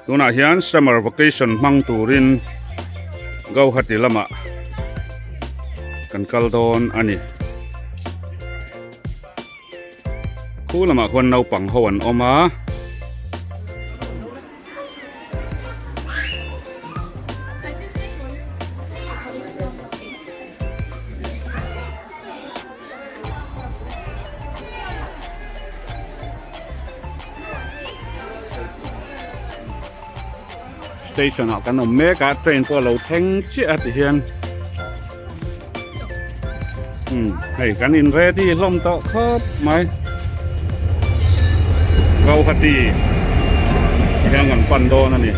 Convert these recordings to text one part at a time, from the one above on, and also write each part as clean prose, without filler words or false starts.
Tunah hian summer vacation hmang turin Gauhati lamah kan kal dawn a ni. Khu lamah khuan naupang ho an awm a. Station ah kan awm mek a train pawh a lo thleng chiah a ti hian umm hei kan in ready hlawm tawh khawp mai Guwahati hian kan pan dawn a ni.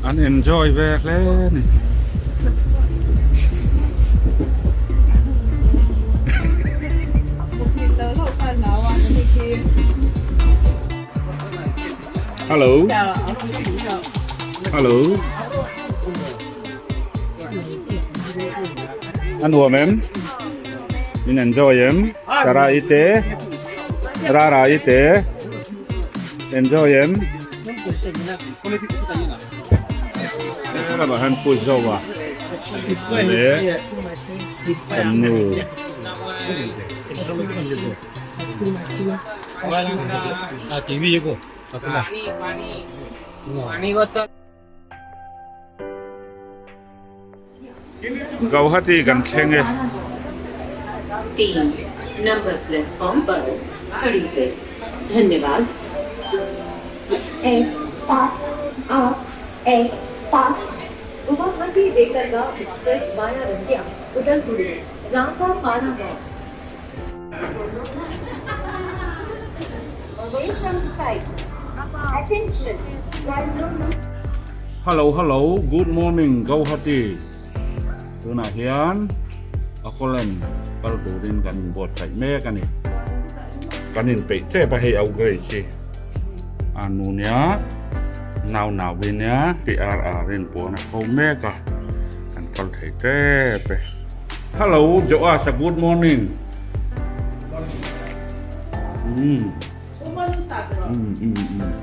An enjoy ve hle a ni. Hello. Hello. A nuam em? In enjoy em? Sarah i te, Rara i te, enjoy em? Helamah hian Pu Zoa leh kan nu. Gauhati kan thleng e. Hello hello good morning Gauhati tunah hian Akoland kal turin kan inbuatsaih mek a ni kan inpeih tep a hei Augre chi a nu nia nau nau hi nia TRR in puan a kho mek a kan kal thei tep e. Hello Joasa good morning. Um. Um um um.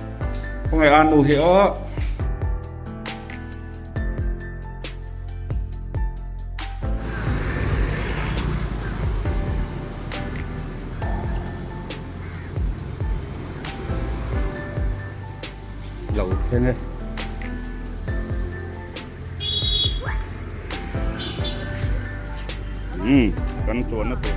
Khawngaih a nu hi aw. Lo thleng e. Um kan chuan na tur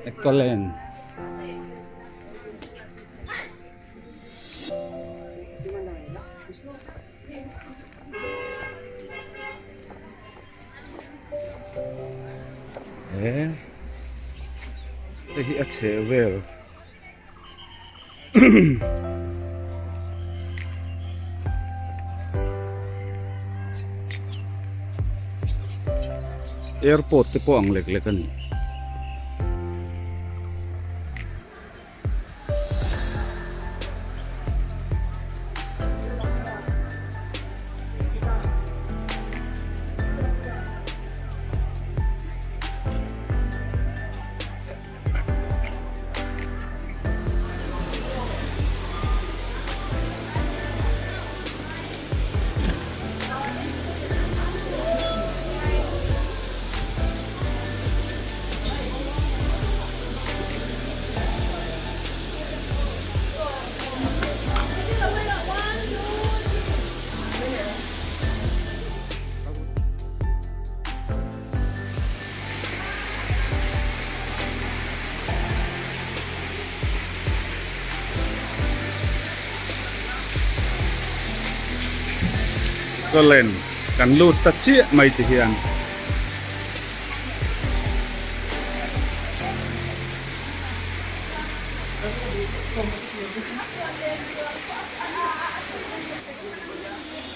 Ecoland. He hei hi a chheh vel airport te pawh ang lek lek a ni. Cullen kan lut ta chiah mai ti hian.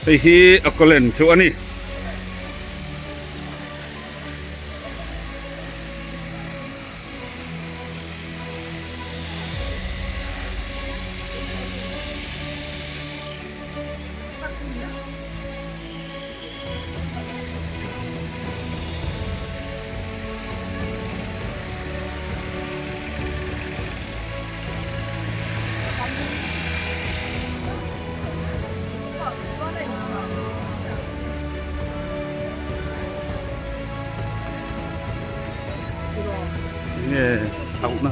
Hei hi a Cullen chu a ni. Nge auhna.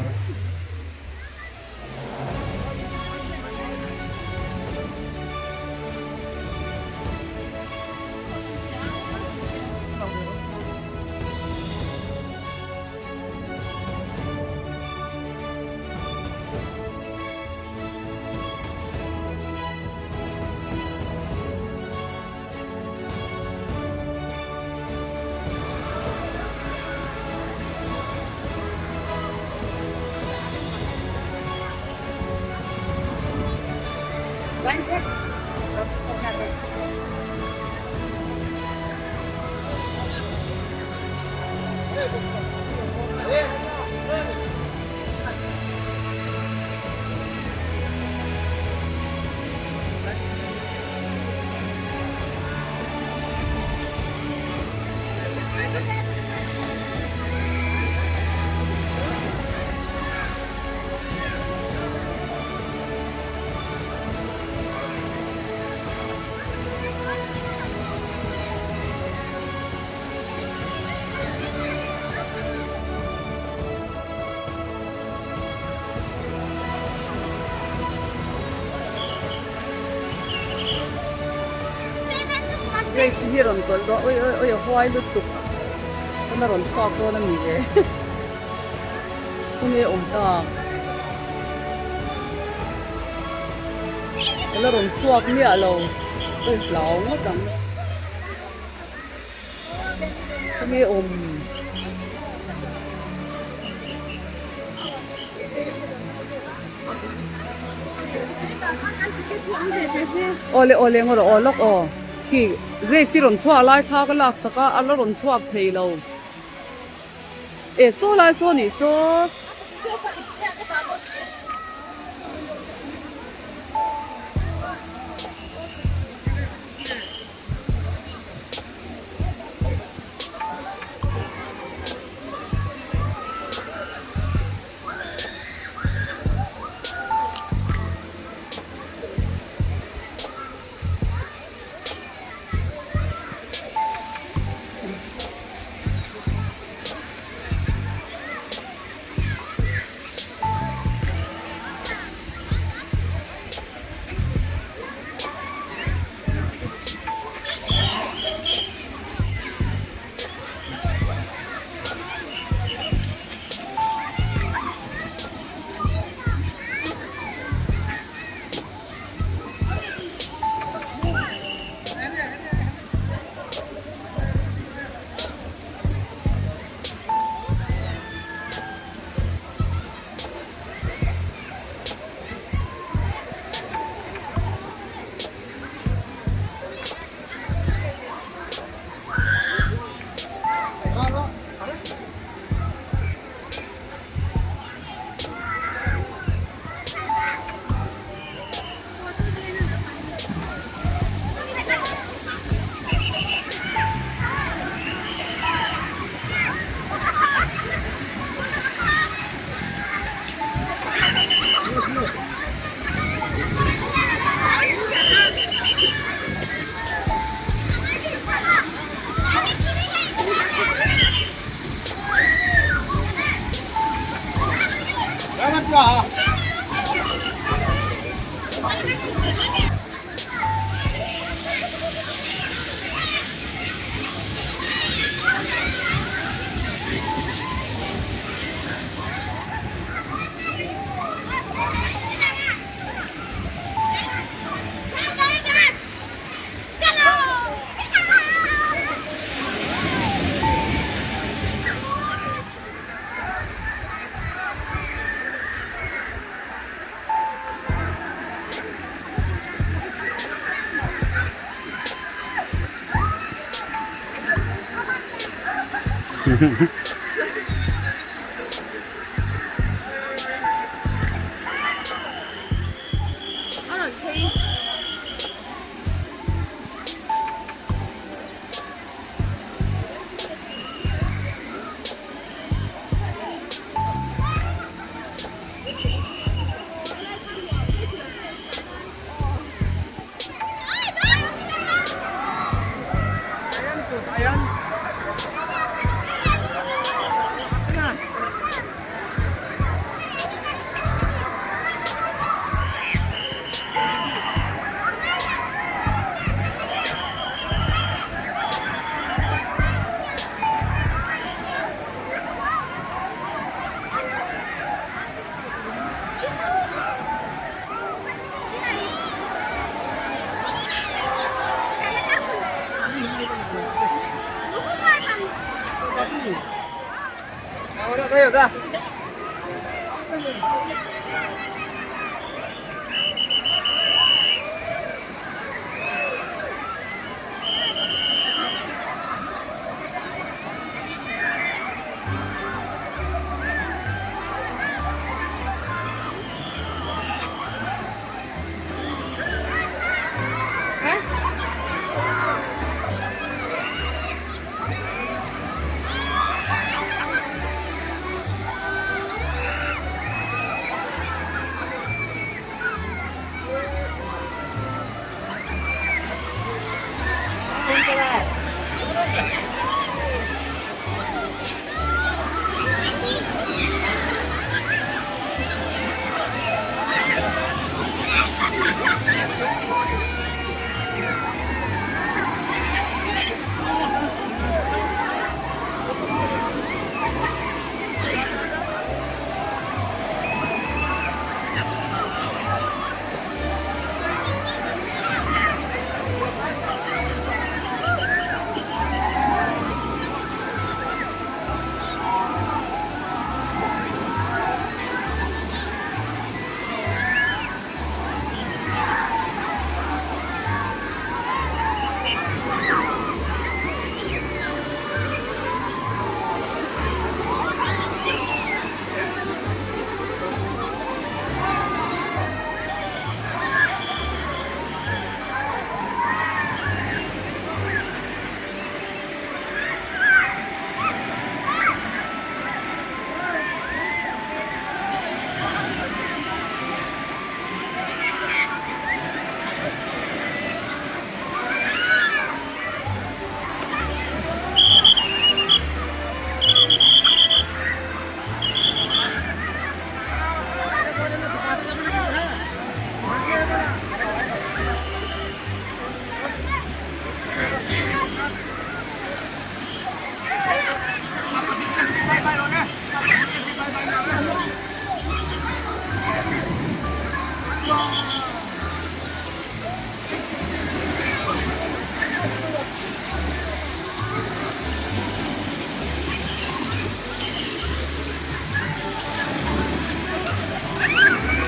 Grace hi rawn tawlh dawn oi oi oi a huai lutuk pawn a rawn chhuak dawn a ni le khawnge awm ta ka la rawn chhuak miah lo oi hlau ngawt ang. Khawnge awm? Awle awle ngaw rawh aw lawk aw khi Grace hi rawn chhuak lai thla ka lak sak a a la rawn chhuak thei lo e saw lai saw nih saw.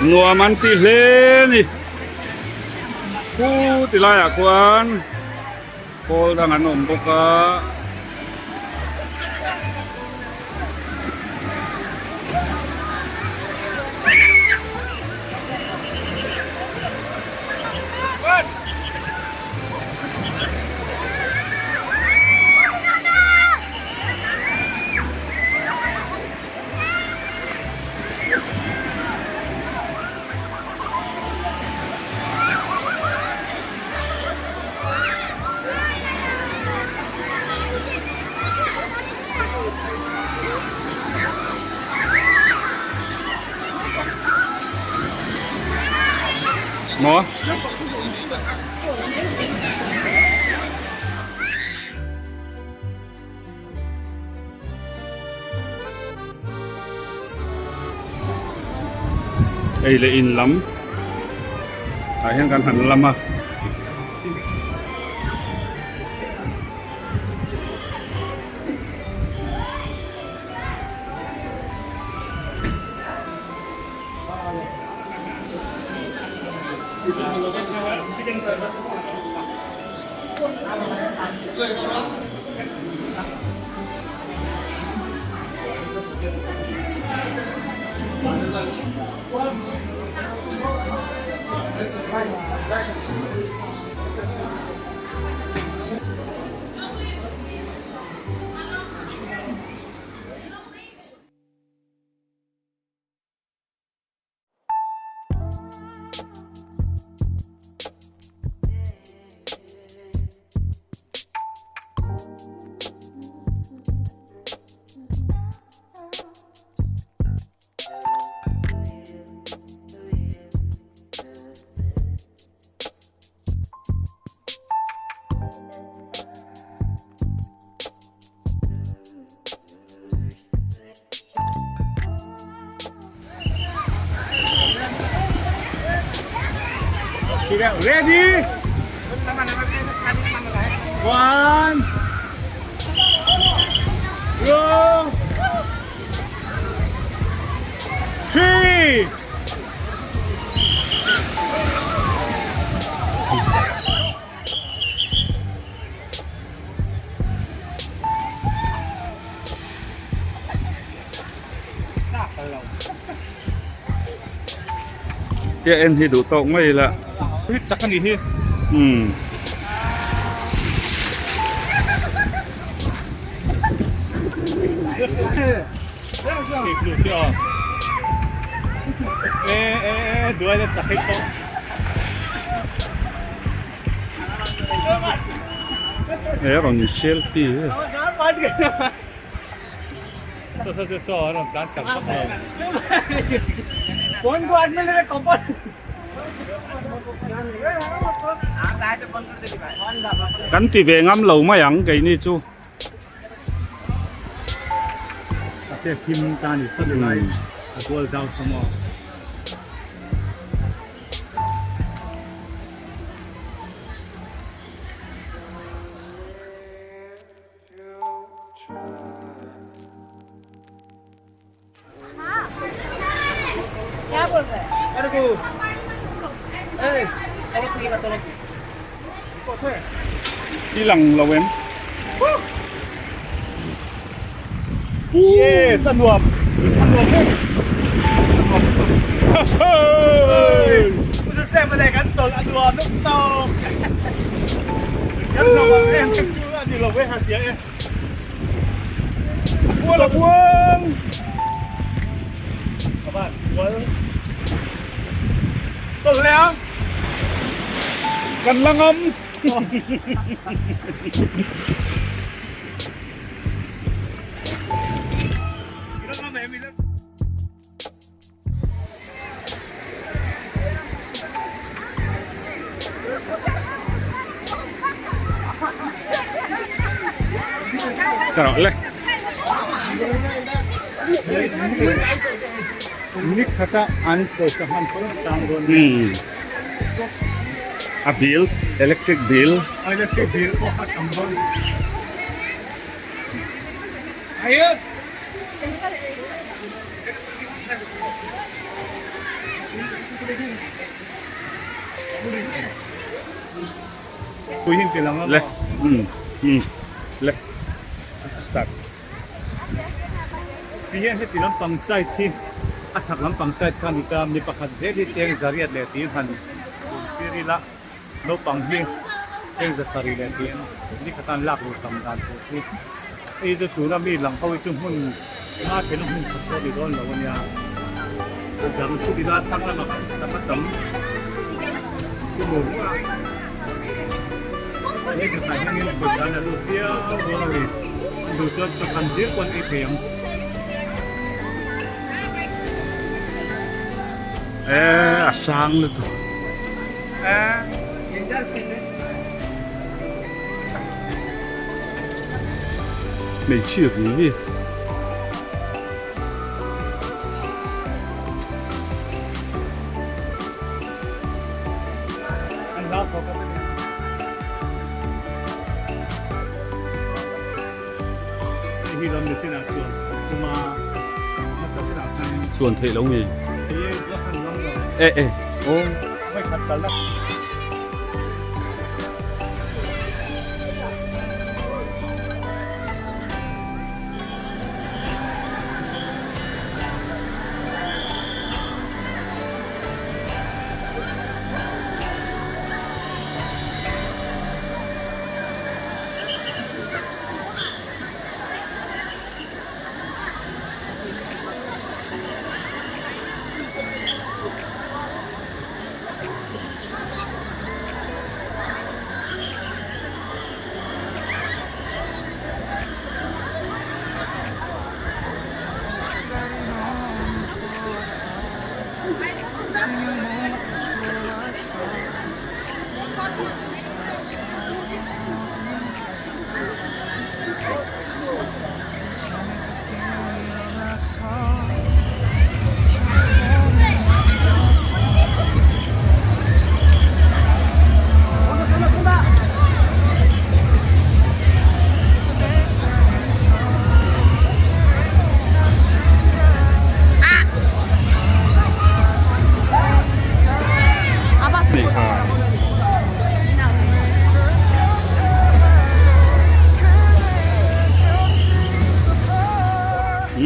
Nuam an tih hle ni khu ti laiah khuan kawl dang an awm bawk a. Maw? Ei leh in lam ah hian kan han lam a. Ready? One, two, three. Tia en hi duh tawk mai ila. Hit chak a nih hi. Umm. E e e duai na chak hei tawh. He rawn in selfie he. Kan ti ve ngam lo mai ang keini chu. I lang lo em? Yes, a nuam. A nuam vek. A nuam lutuk. Kan tawlh a nuam lutuk. Kan nuam ang em em chu a ni lo ve ha sia e. Kual a kual. Ka van kual. Tawlh leh ang. Kan la ngam. Le. Ni khata an pawisa hman pawh tang dawn. A bill, electric bill. Electric bill pawh a tam dawn. Le. Le. Start. Ti hian heti lampang side hi a chhak lampang side kha a ni ta, mi pakhat zel hi cheng zariat leh tiin han tir ila naupang hi cheng zasarih leh tiin ni khatan lak luh tam dan tur hi hei chu tuna mi lang ho hi chu hmun nga thlen a hmun khat pawh ni dawn lo a nia a dang chu ti la thlang lamah khan tam a tam chu maw he khatah hianin kawt dan a lut viau dawn a ni duh chuan chawhkan zir pawh an ei thei ang. E a sang lutuk. Hmeichhia ri hi. Chuan theih lo nge? E e aw.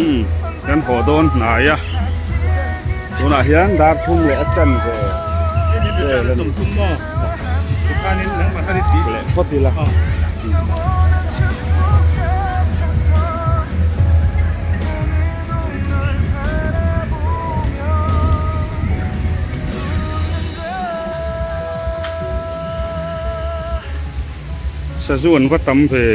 Umm kan haw dawn hnai a tunah hian dar thum leh a chan ve vel a ni leh phawt ila. Sazu an va tam ve.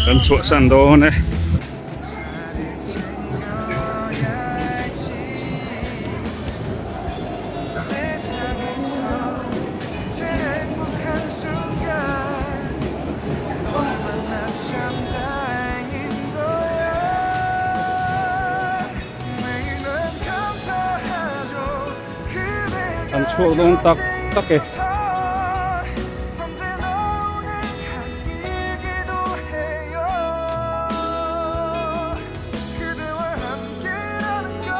Kan chhuahsan dawn e. An chhuak dawn tak tak e.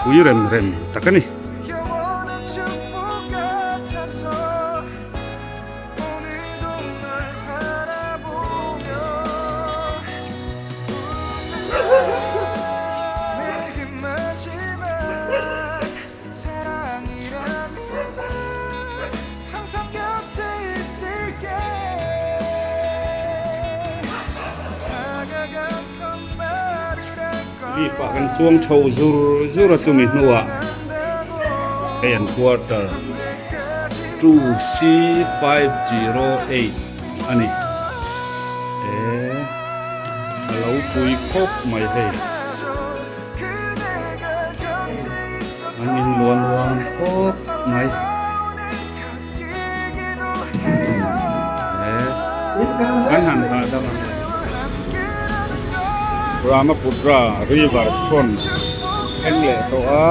Pui rem rem tak a ni. Lift ah kan chuang chho zur zur a chumi hnuah hei an quarter 2C508 a ni e a lo pui khawp mai hei. An in luan luan khawp mai. Kan han hah dam ang e. Brahmaputra river front thleng leh tawh a.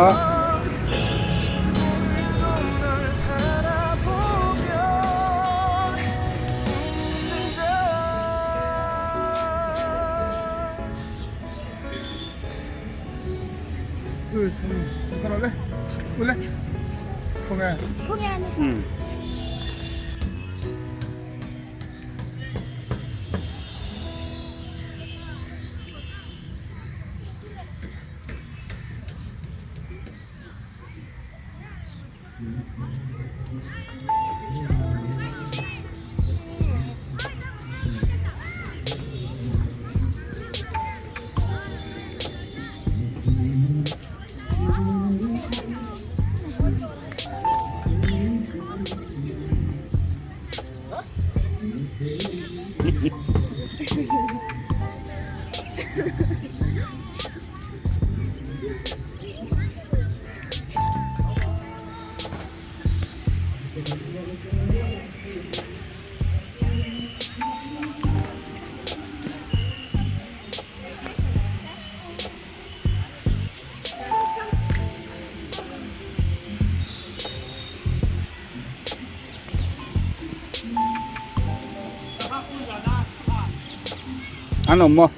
An awm maw?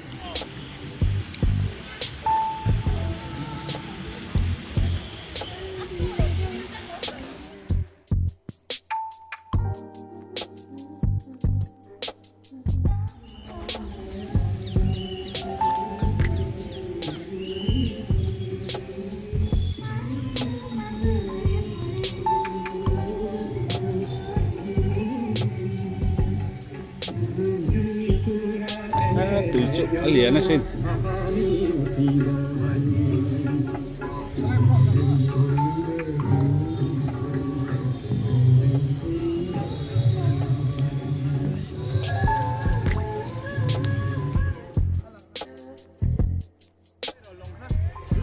Tui chu a lian asin.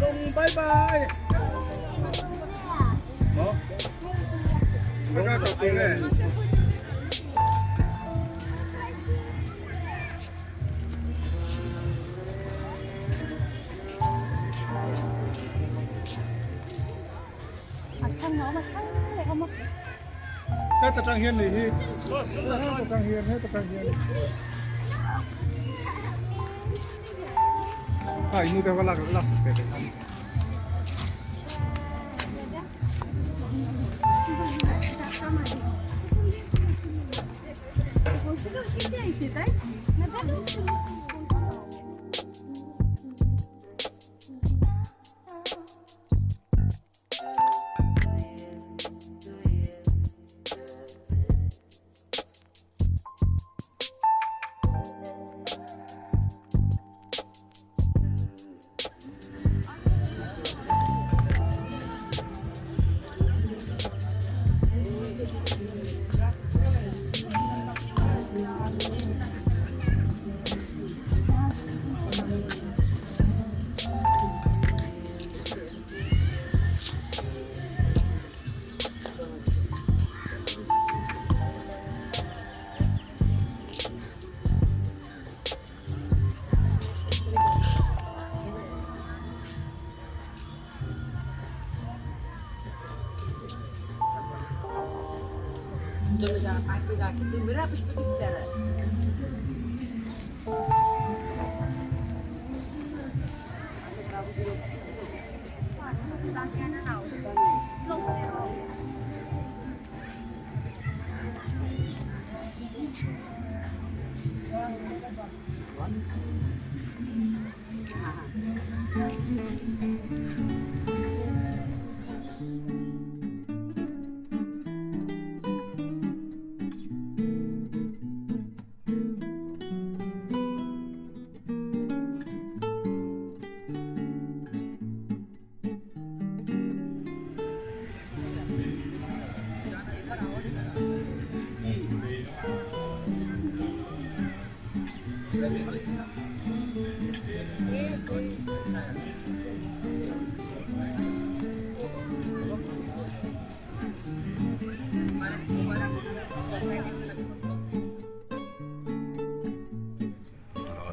Lung bye bye. Heta tang hian nih hi. Heta tang hian, heta tang hian. A inu te lak lak sak te khan.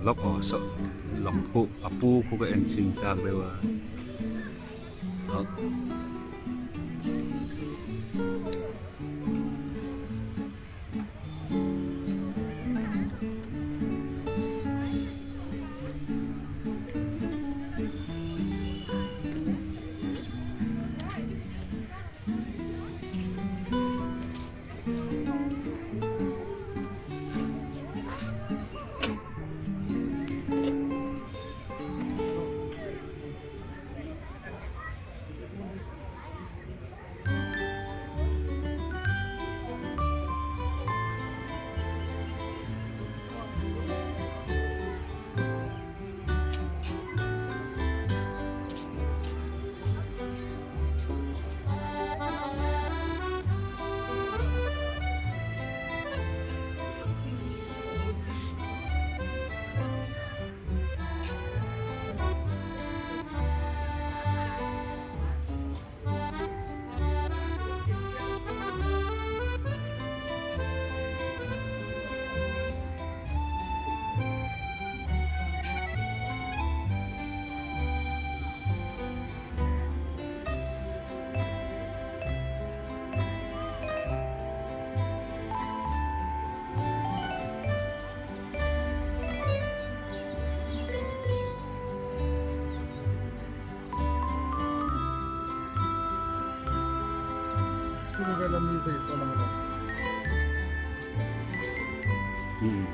Lawk aw saw lawng khu a pu khu ka en chhin chak deuh a. Hmm.